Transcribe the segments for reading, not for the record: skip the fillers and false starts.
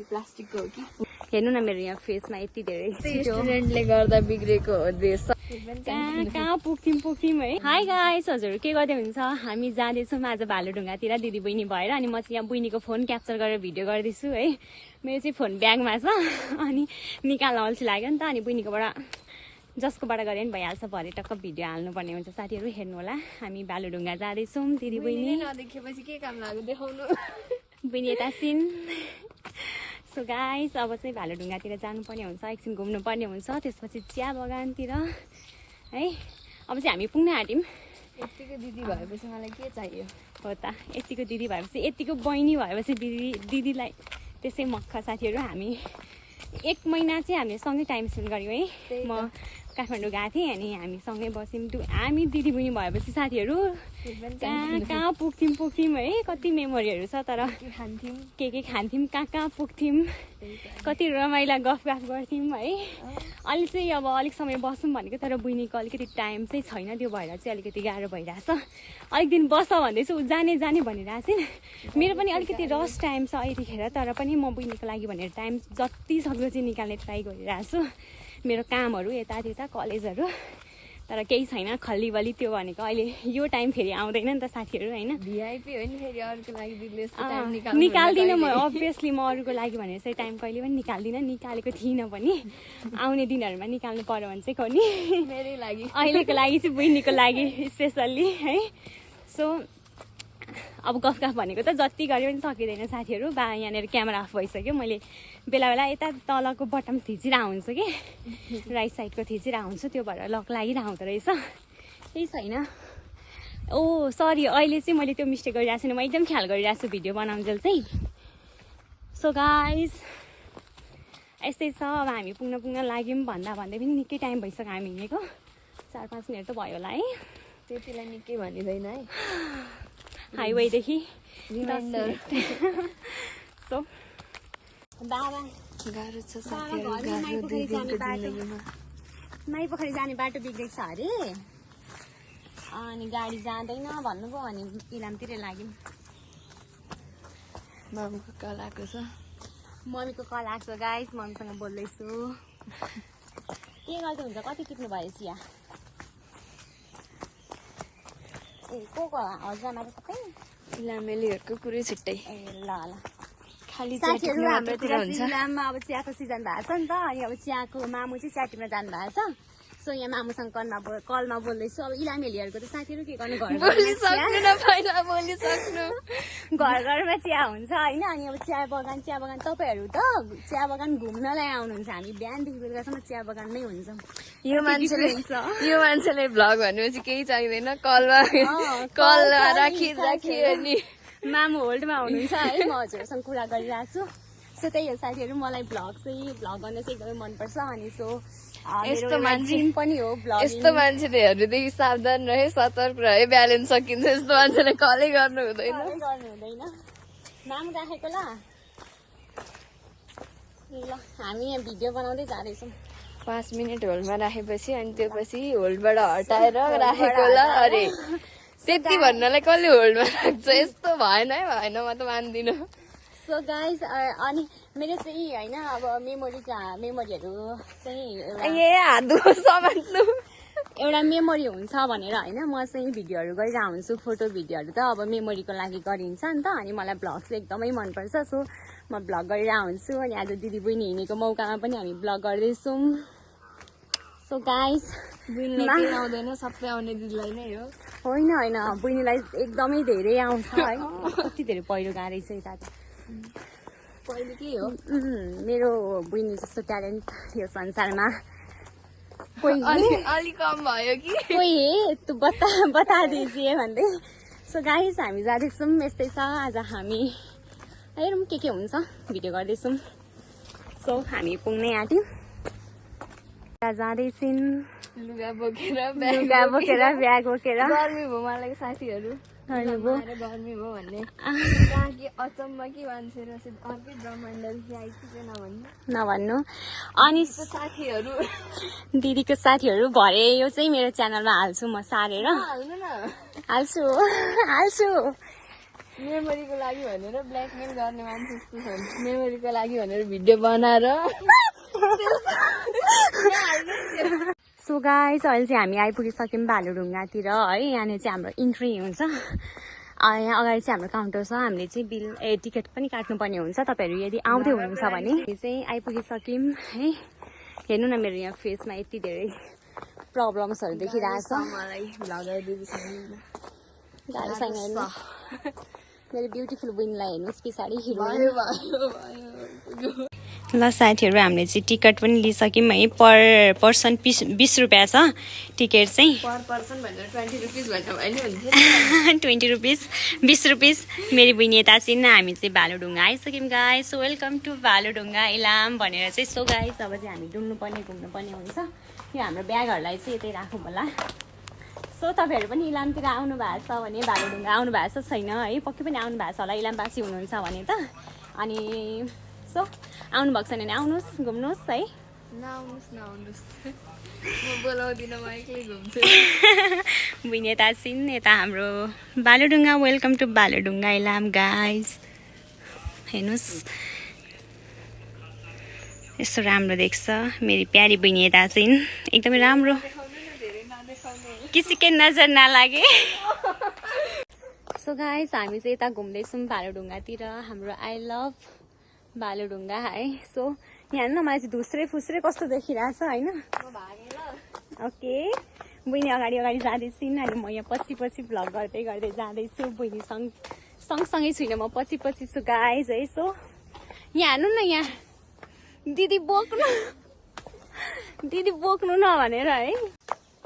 प्लास्टिकको हो कि हेर्नु न मेरो यहाँ फेसमा यति धेरै स्टुडेन्टले गर्दा बिग्रेको हो देश कहाँ पुग्थ्यौँ है। हाई गाइस, हजुर के गर्दै हुन्छ? हामी जाँदैछौँ आज भालुढुङ्गातिर दिदी बहिनी भएर। अनि म चाहिँ यहाँ बहिनीको फोन क्याप्चर गरेर भिडियो गर्दैछु है। मेरो चाहिँ फोन ब्यागमा छ अनि निकाल्न अल्छी लाग्यो नि त। अनि बहिनीकोबाट जसकोबाट गरे पनि भइहाल्छ, भरे टक्क भिडियो हाल्नुपर्ने हुन्छ। साथीहरू हेर्नु होला, हामी भालुढुङ्गा जाँदैछौँ दिदी बहिनी। नदेखेपछि के काम लाग्यो देखाउनु बहिनी यता सिन। सो गाइस, अब चाहिँ भालुढुङ्गातिर जानुपर्ने हुन्छ, एकछिन घुम्नुपर्ने हुन्छ, त्यसपछि चिया बगानतिर है। अब चाहिँ हामी पुग्न आँट्यौँ। यतिको दिदी भएपछि मलाई के चाहियो? हो त, यतिको दिदी भएपछि, यतिको बहिनी भएपछि दिदीलाई त्यसै मक्ख। साथीहरू हामी 1 महिना चाहिँ हामीले सँगै टाइम स्पेन्ड गऱ्यौँ है। म काठमाडौँ गएको थिएँ अनि हामी सँगै बस्यौँ। हामी दिदी बहिनी भएपछि साथीहरू कहाँ पुग्थ्यौँ है। कति मेमोरीहरू छ, तर के खान्थ्यौँ, कहाँ पुग्थ्यौँ, कति रमाइला गफ गर्थ्यौँ है। अहिले चाहिँ अब अलिक समय बसौँ भनेको, तर बहिनीको अलिकति टाइम चाहिँ छैन, त्यो भएर चाहिँ अलिकति गाह्रो भइरहेछ। अलिक दिन बस भन्दैछु, जाने भनिरहेको थिएँ। मेरो पनि अलिकति रस टाइम छ यतिखेर, तर पनि म बहिनीको लागि भनेर टाइम जति सक्दो चाहिँ निकाल्ने ट्राई गरिरहेको छु। मेरो कामहरू यतात्यता कलेजहरू, तर केही छैन खल्लीबली। त्यो भनेको अहिले यो टाइम फेरि आउँदैन नि त साथीहरू होइन। भिआइपी हो नि, फेरि अरूको लागि दिदीले निकाल्दिनँ म। अभियसली म अरूको लागि भनेर चाहिँ टाइम कहिले पनि निकाल्दिनँ, निकालेको थिइनँ पनि। आउने दिनहरूमा निकाल्नु पर्यो भने चाहिँ नि मेरै लागि, अहिलेको लागि चाहिँ बहिनीको लागि स्पेसल्ली है। सो अब गफ भनेको त जति गरे पनि सकिँदैन साथीहरू। यहाँनिर क्यामेरा अफ भइसक्यो। मैले बेला बेला यता तलको बटम थिचिरहेको हुन्छु कि राइट साइडको थिचिरहेको हुन्छु, त्यो भएर लक लागिरहेको हुँदो रहेछ। केही छैन। ओ सरी, अहिले चाहिँ मैले त्यो मिस्टेक गरिरहेको छैन, म एकदम ख्याल गरिरहेको छु भिडियो बनाउन्जेल चाहिँ। सो गाइस, यस्तै छ। अब हामी पुग्न लाग्यौँ भन्दै पनि निकै टाइम भइसक्यो हामी हिँडेको। 4-5 मिनट त भयो होला है। त्यतिलाई निकै भनिँदैन है, हाइवेदेखि। सो बाबा गाह्रो छ माई पोखरी जाने बाटो बिग्रेको छ अरे, अनि गाडी जाँदैन भन्नुभयो। अनि इलामतिर लाग्यौँ। मामुको कल आएको छ, मम्मीको कल आएको छ गाइस। मम्मीसँग बोल्दैछु। के गर्दै हुन्छ? कति टिप्नु भयो चिया? ए को हजुरमा त सबै इलामेलीहरूको कुरै छुट्टै। ए ल ल खाली साथीहरू, हाम्रोतिर हुन्छ। इलाममा अब चियाको सिजन भएको छ नि त। अनि अब चियाको मामु चाहिँ चिया टिप्न जानु भएको छ। सो यहाँ मामुसँग कलमा बोल्दैछु। अब इलामेलीहरूको त साथीहरू के गर्नु, घर घरमा चिया हुन्छ होइन। अनि अब चिया बगान तपाईँहरू त चिया बगान घुम्नलाई आउनुहुन्छ। हामी बिहानदेखि बेलुकासम्म चिया बगानमै हुन्छौँ। यो मान्छेले भ्लग भनेपछि केही चाहिँदैन, कलमा राखी अनि मामु होल्डमा हुनुहुन्छ है। म हजुरसँग कुरा गरिरहेको छु। सो त्यही हो साथीहरू, मलाई भ्लग गर्न चाहिँ एकदमै मनपर्छ। अनि सो यस्तो मान्छे पनि हो भ्लग। यस्तो मान्छेहरूदेखि सावधान रहे, सतर्क रहे, ब्यालेन्स सकिन्छ। यस्तो मान्छेले कलै गर्नु हुँदैन। नाम राखेको ल। हामी यहाँ भिडियो बनाउँदै जाँदैछौँ। 5 मिनट होल्डमा राखेपछि अनि त्यो पछि होल्डबाट हटाएर राखेको ल। अरे त्यति भन्नलाई कसले होल्डमा राख्छ? यस्तो भएन है, भएन, म त मान्दिनँ। सो गाइस, अनि मेरो चाहिँ होइन अब मेमोरीहरू चाहिँ एउटा मेमोरी हुन्छ भनेर होइन म चाहिँ भिडियोहरू गरिरहेको हुन्छु। फोटो भिडियोहरू त अब मेमोरीको लागि गरिन्छ नि त। अनि मलाई भ्लग चाहिँ एकदमै मनपर्छ। सो म भ्लग गरिरहेको हुन्छु। अनि आज दिदी बहिनी हिँडेको मौकामा पनि हामी भ्लग गर्दैछौँ। सो गाइस, आउँदैन, सबै आउने दिदीलाई नै हो। होइन बहिनीलाई एकदमै धेरै आउँछ है। कति धेरै पहिरो गएको रहेछ यता त। पहिले के हो, मेरो बहिनी जस्तो ट्यालेन्ट यो संसारमा अलि कम भयो कि कोही तँ बता दिजिए भन्दै। सो गाइस, हामी जाँदैछौँ। यस्तै छ आज हामी। हेरौँ के हुन्छ, भिडियो गर्दैछौँ। सो हामी पुग्नै आँट्यौँ। जाँदैछौँ लुगा बोकेर ब्याग बोकेर। गर्मी भयो मलाई साथीहरू, गर्मी भयो भन्ने कि अचम्म कि मान्छे अर्कै ब्रह्माण्ड नभन्नु। अनि साथीहरू, दिदीको साथीहरू भरे यो चाहिँ मेरो च्यानलमा हाल्छु म सारेर। हाल्नु न, हाल्छु मेमोरीको लागि भनेर ब्ल्याकमेल गर्ने मान्छे जस्तो छ मेमोरीको लागि भनेर भिडियो बनाएर सो गाइस अहिले चाहिँ हामी आइपुगिसक्यौँ भालुढुङ्गातिर है यहाँनिर चाहिँ हाम्रो इन्ट्री हुन्छ यहाँ अगाडि चाहिँ हाम्रो काउन्टर छ हामीले चाहिँ बिल टिकट पनि काट्नुपर्ने हुन्छ तपाईँहरू यदि आउँदै हुनुहुन्छ भने चाहिँ आइपुगिसक्यौँ है हेर्नु न मेरो यहाँ फेसमा यति धेरै प्रब्लम्सहरू देखिरहेछ गाह्रो छैन हेर्नुहोस् मेरो ब्युटिफुल विनलाई हेर्नुहोस् पछाडि हिरो ल साथीहरू हामीले चाहिँ टिकट पनि लिइसक्यौँ है पर पर्सन 20 रुपियाँ छ टिकट चाहिँ पर पर्सन भनेर 20 रुपिस भन्नु भयो नि 20 रुपिस 20 रुपिस मेरी बहिनी यता छिन् हामी चाहिँ भालुढुङ्गा आइसक्यौँ गाइस वेलकम टु भालुढुङ्गा इलाम भनेर चाहिँ सो गाइस अब चाहिँ हामी डुल्नुपर्ने घुम्नुपर्ने हुन्छ यो हाम्रो ब्यागहरूलाई चाहिँ यतै राखौँ होला सो तपाईँहरू पनि इलामतिर आउनु भएको छ भने भालुढुङ्गा आउनु भएको छ छैन है पक्कै पनि आउनु भएको छ होला इलामवासी हुनुहुन्छ भने त अनि सो आउनु भएको छैन भने आउनुहोस् घुम्नुहोस् है नआउनुहोस् म बोलाउँदिनँ म एक्लै घुम्छु बहिनी यता छिन् यता हाम्रो भालुढुङ्गा वेलकम टु भालुढुङ्गा इलाम गाइस हेर्नुहोस् यस्तो राम्रो देख्छ मेरी प्यारी बहिनी यता छिन् एकदमै राम्रो किसीकै नजर नलागे सो गाइस हामी चाहिँ यता घुम्दैछौँ भालुढुङ्गातिर हाम्रो आई लभ भालुढुङ्गा है सो यहाँ न मलाई चाहिँ धुस्रे फुस्रे कस्तो देखिरहेछ होइन ओके बहिनी अगाडि अगाडि जाँदैछिन् अनि म यहाँ पछि पछि भ्लग गर्दै गर्दै जाँदैछु बहिनी सँगसँगै छुइनँ म पछि पछि छु गाइस है सो यहाँ हेर्नु न यहाँ दिदी बोक्नु न भनेर है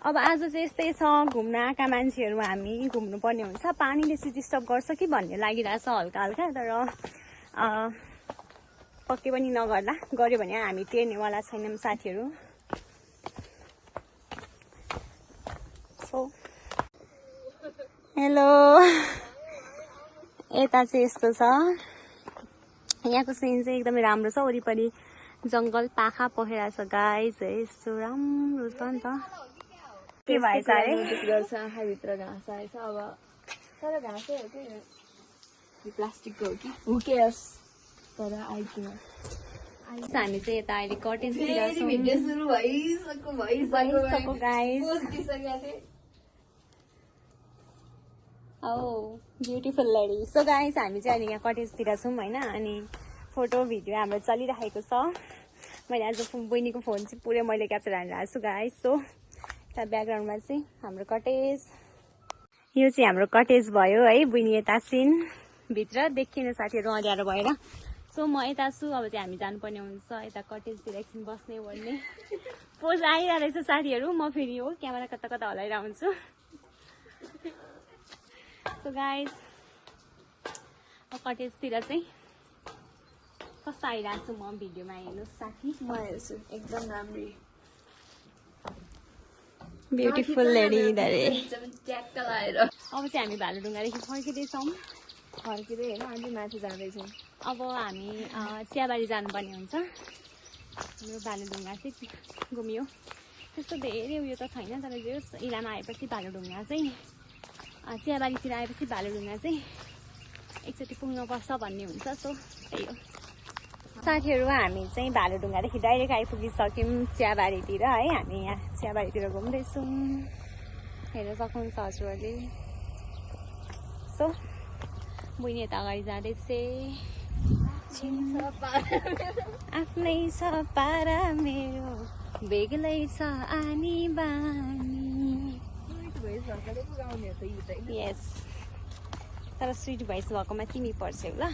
अब आज चाहिँ यस्तै छ घुम्न आएका मान्छेहरू हामी घुम्नुपर्ने हुन्छ पानीले चाहिँ डिस्टर्ब गर्छ कि भन्ने लागिरहेछ हल्का हल्का तर पक्कै पनि नगर्ला गऱ्यो भने हामी टेर्नेवाला छैनौँ साथीहरू सो हेलो यता चाहिँ यस्तो छ यहाँको सिन चाहिँ एकदमै राम्रो छ वरिपरि जङ्गल पाखा पखेरा छ गाइस है यस्तो राम्रो छ नि त के भएछ अरे नोटिस गर्छ आँखाभित्र घाँस आएछ अब तर घाँसै हो कि प्लास्टिकको हो कि हु केयर्स तर आइपुग्यो हामी चाहिँ यता अहिले कटेजतिर भिडियो सुरु भइसक्यो गाइस ओ ब्युटिफुल लेडी सो गाइस हामी चाहिँ अहिले यहाँ कटेजतिर छौँ होइन अनि फोटो भिडियो हाम्रो चलिरहेको छ मैले आज बहिनीको फोन चाहिँ पुरै मैले क्याप्चर हानिरहेको छु गाइस सो यता ब्याकग्राउन्डमा चाहिँ हाम्रो कटेज यो चाहिँ हाम्रो कटेज भयो है बहिनी यता छिन् भित्र देखिएन साथीहरू अँध्यारो भएर सो म यता छु अब चाहिँ हामी जानुपर्ने हुन्छ यता कटेजतिर एकछिन बस्ने ओर्ने पोज आइरहेको छ साथीहरू म फेरि हो क्यामेरा कता कता हलाइरहेको हुन्छु सो गाइस कटेजतिर चाहिँ कस्तो आइरहेको छु म भिडियोमा हेर्नुहोस् साथी म हेर्छु एकदम राम्रो ब्युटिफुल लेडी धरे ट्याक्क लाएर अब चाहिँ हामी भालुढुङ्गादेखि फर्किँदैछौँ फर्किँदै होइन अझै माथि जाँदैछौँ अब हामी चियाबारी जानुपर्ने हुन्छ हाम्रो भालुढुङ्गा चाहिँ घुम्यो त्यस्तो धेरै उयो त छैन तर जो इलामा आएपछि भालुढुङ्गा चाहिँ चियाबारीतिर आएपछि भालुढुङ्गा चाहिँ एकचोटि पुग्नुपर्छ भन्ने हुन्छ सो त्यही हो साथीहरू हामी चाहिँ भालुढुङ्गादेखि डाइरेक्ट आइपुगिसक्यौँ चियाबारीतिर है हामी यहाँ चियाबारीतिर घुम्दैछौँ हेर्न सक्नुहुन्छ हजुरहरूले सो बहिनी यता अगाडि जाँदैछ आफ्नै छ पारा मेरो बेग्लै छ आनी बानी यस तर स्विट भोइस भएकोमा तिमी पर्छौ ल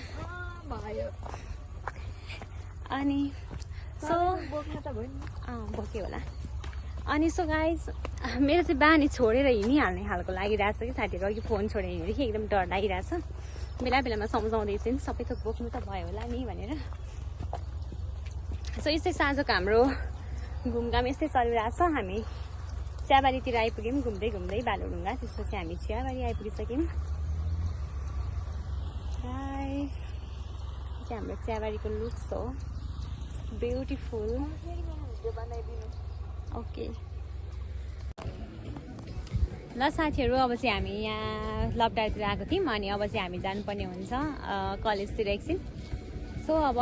अनि सो बोक्यो होला अनि सो गाइस मेरो चाहिँ बानी छोडेर हिँडिहाल्ने खालको लागिरहेछ कि साथीहरू अघि फोन छोडेर हिँडेदेखि एकदम डर लागिरहेछ बेला बेलामा सम्झाउँदैछु नि सबै थोक बोक्नु त भयो होला नि भनेर सो यस्तै साँझको हाम्रो घुमघाम यस्तै चलिरहेछ हामी चियाबारीतिर आइपुग्यौँ घुम्दै घुम्दै भालुढुङ्गा त्यसपछि हामी चियाबारी आइपुगिसक्यौँ गाइस चाहिँ हाम्रो चियाबारीको लुक्स हो ब्युटिफुल ओके ल साथीहरू, अब चाहिँ हामी यहाँ लपडारतिर आएको थियौँ अनि अब चाहिँ हामी जानुपर्ने हुन्छ कलेजतिर एकछिन। सो अब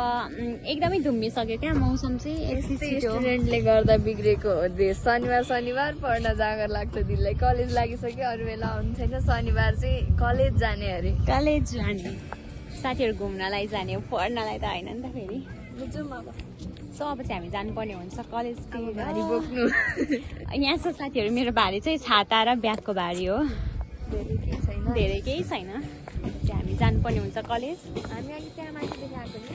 एकदमै धुम्मिसक्यो क्या मौसम चाहिँ। यस्तै स्टुडेन्टले गर्दा बिग्रेको हो देश। शनिबार पढ्न जाँगर लाग्छ दिनलाई। कलेज लागिसक्यो, अरू बेला आउनु छैन। शनिबार चाहिँ कलेज जाने अरे। कलेज जाने साथीहरू, घुम्नलाई जाने, पढ्नलाई त होइन नि त फेरि। बुझौँ अब। सो अब चाहिँ हामी जानुपर्ने हुन्छ कलेजतिर। भारी बोक्नु। यहाँ छ साथीहरू, मेरो भारी चाहिँ छाता र ब्यागको भारी हो। धेरै केही छैन। हामी जानुपर्ने हुन्छ कलेज। हामी अघि त्यहाँ माथिदेखि आएको नि।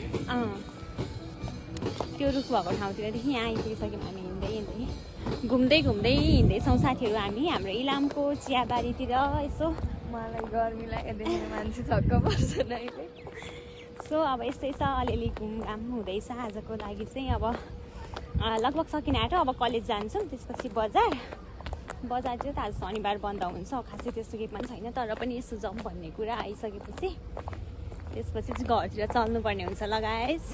त्यो रुख भएको ठाउँतिरदेखि यहाँ आइपुगिसक्यौँ हामी हिँड्दै हिँड्दैछौँ साथीहरू। हामी हाम्रो इलामको चियाबारीतिर यसो। मलाई गर्मी लागेदेखि मान्छे छक्क पर्छ नि अहिले। सो अब यस्तै छ, अलिअलि घुमघाम हुँदैछ आजको लागि चाहिँ। अब लगभग सकिन आँट्यो। अब कलेज जान्छौँ, त्यसपछि बजार चाहिँ त आज शनिबार बन्द हुन्छ। खासै त्यस्तो केही पनि छैन, तर पनि यसो जाउँ भन्ने कुरा आइसकेपछि त्यसपछि चाहिँ घरतिर चल्नुपर्ने हुन्छ। लगाएस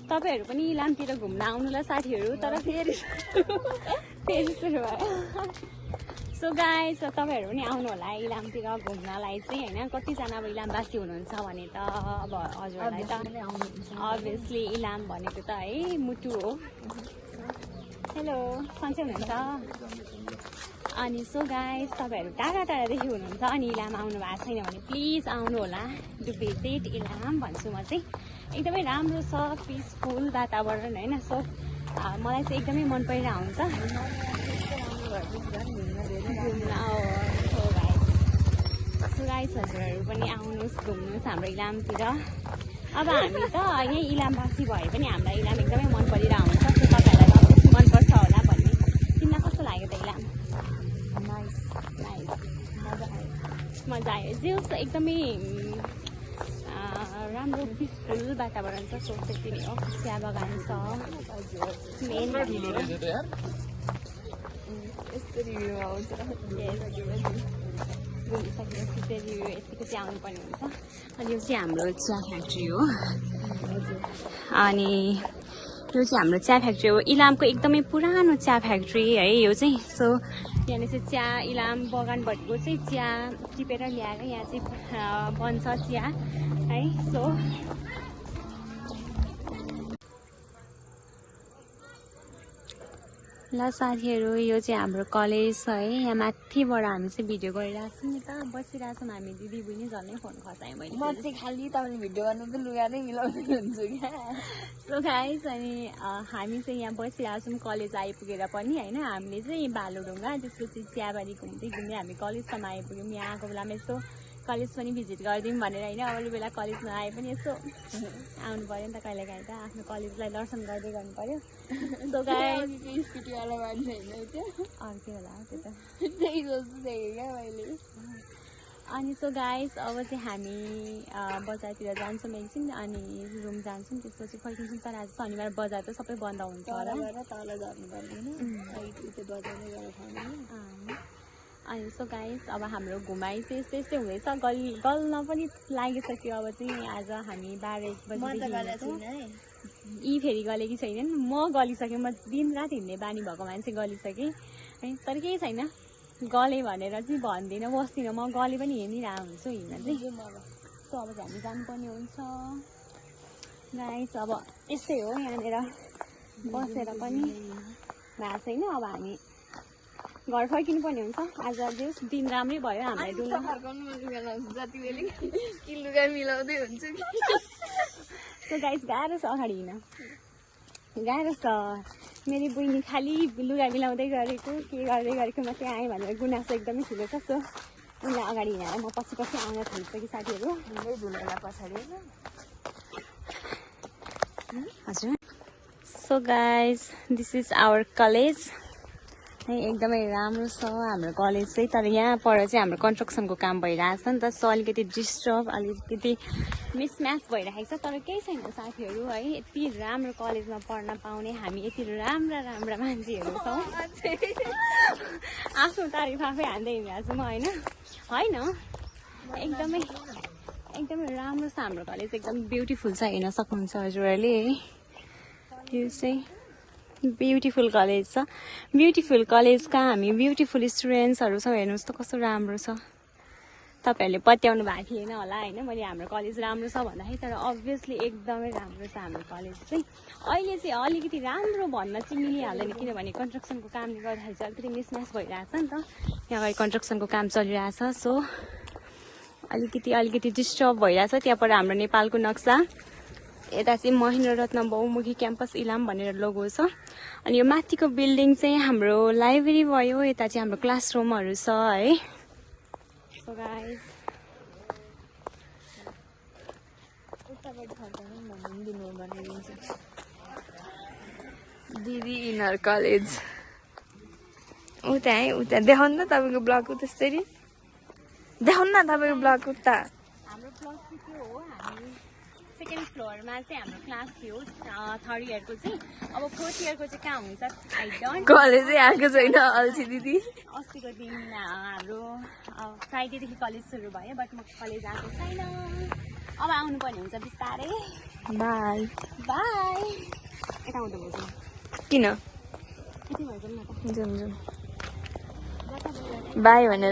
तपाईँहरू पनि इलामतिर घुम्न आउनु ल साथीहरू। तर फेरि सुरु भयो। सो गाइस, तपाईँहरू पनि आउनु होला इलामतिर घुम्नलाई चाहिँ होइन। कतिजना अब इलामवासी हुनुहुन्छ भने त अब हजुरहरूलाई त अभियसली इलाम भनेको त है मुटु हो। हेलो, सन्चै हुनुहुन्छ? अनि सो गाइस, तपाईँहरू टाढादेखि हुनुहुन्छ अनि इलाम आउनु भएको छैन भने प्लिज आउनु होला। डु भिजिट इलाम भन्छु म चाहिँ। एकदमै राम्रो छ, पिसफुल वातावरण होइन। सो मलाई चाहिँ एकदमै मन परिरहेको हुन्छ। सो गाइस, हजुरहरू पनि आउनुहोस्, घुम्नुहोस् हाम्रो इलामतिर। अब हामी त यहीँ इलामवासी भए पनि हामीलाई इलाम एकदमै मन परिरहेको हुन्छ। सो तपाईँहरूलाई मनपर्छ होला भन्ने। तिमीलाई कस्तो लाग्यो त इलाम? नाइस, मजा आयो। जे होस् एकदमै राम्रो पिसफुल वातावरण छ। सो त्यति नै हो। चिया बगान छ मेन। यस्तो रिभ्यू आउँछ। घुमिसकेपछि चाहिँ रिभ्यू यतिको चाहिँ आउनुपर्ने हुन्छ। अनि यो चाहिँ हाम्रो चिया फ्याक्ट्री हो। अनि यो चाहिँ हाम्रो चिया फ्याक्ट्री हो, इलामको एकदमै पुरानो चिया फ्याक्ट्री है यो चाहिँ। सो यहाँनिर चाहिँ चिया इलाम बगानभरिको चाहिँ चिया टिपेर ल्याएर यहाँ चाहिँ बन्छ चिया है। सो ल साथीहरू, यो चाहिँ हाम्रो कलेज है। यहाँ माथिबाट हामी चाहिँ भिडियो गरिरहेको छौँ नि त, बसिरहेको छौँ हामी। दिदी बहिनी झन् फोन खसाएँ मैले। म चाहिँ खालि तपाईँले भिडियो गर्नु त लुगा नै मिलाउँदै हुन्छु क्या। सो गाइस, अनि हामी चाहिँ यहाँ बसिरहेको छौँ कलेज आइपुगेर पनि होइन। हामीले चाहिँ भालुढुङ्गा, त्यसपछि चियाबारी घुम्दै हामी कलेजसम्म आइपुग्यौँ। यहाँ आएको बेलामा यसो कलेज पनि भिजिट गरिदिउँ भनेर होइन। अरू बेला कलेजमा आए पनि यसो आउनु पऱ्यो नि त, कहिलेकाहीँ त आफ्नो कलेजलाई दर्शन गर्दै गर्नु पऱ्यो। सो गाइस, स्कुटीवाला मान्छे होइन त्यो अर्कै होला त्यो त त्यही जस्तो देखेँ क्या मैले। अनि सो गाइस, अब चाहिँ हामी बजारतिर जान्छौँ एकछिन अनि रुम जान्छौँ, त्यसपछि फर्किन्छौँ। तर आज शनिबार बजार त सबै बन्द हुन्छ होला। तल जानु पर्दैन। अनि सो गाइस, अब हाम्रो घुमाइ चाहिँ यस्तै हुँदैछ। गल्न पनि लागिसक्यो। अब चाहिँ आज हामी 12-1 बजीदेखि यी फेरि गलेकी छैनन्। म गलिसकेँ। म दिनरात हिँड्ने बानी भएको मान्छे गलिसकेँ है। तर केही छैन, गलेँ भनेर चाहिँ भन्दिनँ, बस्दिनँ। म गले पनि हिँडिरहेको हुन्छु हिँड्न चाहिँ। सो अब चाहिँ हामी जानुपर्ने हुन्छ गाइस। अब यस्तै हो, यहाँनिर बसेर पनि भएको छैन। अब हामी घर फर्किनु पर्ने हुन्छ। आज जस दिन राम्रै भयो हामीलाई। डुल्न जति बेला कि लुगा मिलाउँदै हुन्छ कि। सो गाइस, गाह्रो छ अगाडि हिँड्न, गाह्रो छ। मेरो बहिनी खालि लुगा मिलाउँदै गरेको, के गर्दै गरेको, म त्यहाँ आएँ भनेर गुनासो एकदमै ठुलो छ। सो उनलाई अगाडि हिँडेर म पछि आउन थालिसकेँ साथीहरू। पछाडि हजुर। So guys, this is our college है। एकदमै राम्रो छ हाम्रो कलेज चाहिँ। तर यहाँ पर चाहिँ हाम्रो कन्स्ट्रक्सनको काम भइरहेछ नि त। सो अलिकति डिस्टर्ब, अलिकति मिसम्याच भइरहेको छ। तर केही छैन साथीहरू है। यति राम्रो कलेजमा पढ्न पाउने हामी यति राम्रा मान्छेहरू छौँ। आफ्नो तारिफ आफै हान्दै हिँडिरहेको छु म होइन। एकदमै राम्रो छ हाम्रो कलेज, एकदम ब्युटिफुल छ। हेर्न सक्नुहुन्छ हजुरहरूले है। यो चाहिँ ब्युटिफुल कलेज छ ब्युटिफुल कलेजका हामी ब्युटिफुल स्टुडेन्ट्सहरू छौँ हेर्नुहोस् त कस्तो राम्रो छ तपाईँहरूले पत्याउनु भएको थिएन होला होइन मैले हाम्रो कलेज राम्रो छ भन्दाखेरि तर अभियसली एकदमै राम्रो छ हाम्रो कलेज चाहिँ अहिले चाहिँ अलिकति राम्रो भन्न चाहिँ मिलिहाल्दैन किनभने कन्स्ट्रक्सनको कामले गर्दाखेरि चाहिँ अलिकति मिसम्याच भइरहेछ नि त यहाँ अगाडि कन्स्ट्रक्सनको काम चलिरहेछ सो अलिकति डिस्टर्ब भइरहेछ त्यहाँबाट हाम्रो नेपालको नक्सा यता चाहिँ महेन्द्र रत्न बहुमुखी क्याम्पस इलाम भनेर लोगो छ अनि यो माथिको बिल्डिङ चाहिँ हाम्रो लाइब्रेरी भयो यता चाहिँ हाम्रो क्लासरुमहरू छ है सो गाइस दिदी इन हर कलेज उता है उता देखाउनु न तपाईँको ब्लग त्यसरी देखाउनु न तपाईँको ब्लग उता हाम्रो प्लस के हो हामी सेकेन्ड फ्लोरमा चाहिँ हाम्रो क्लास थियो थर्ड इयरको चाहिँ अब फोर्थ इयरको चाहिँ कहाँ हुन्छ आई डोन्ट कलेजै आएको छैन अल्छी दिदी अस्तिको दिन हाम्रो फ्राइडेदेखि कलेज सुरु भयो बट म कलेज आएको छैन अब आउनुपर्ने हुन्छ बिस्तारै बाई बाई यता आउँदा भयो किन यति भन्छ नि त बाई भनेर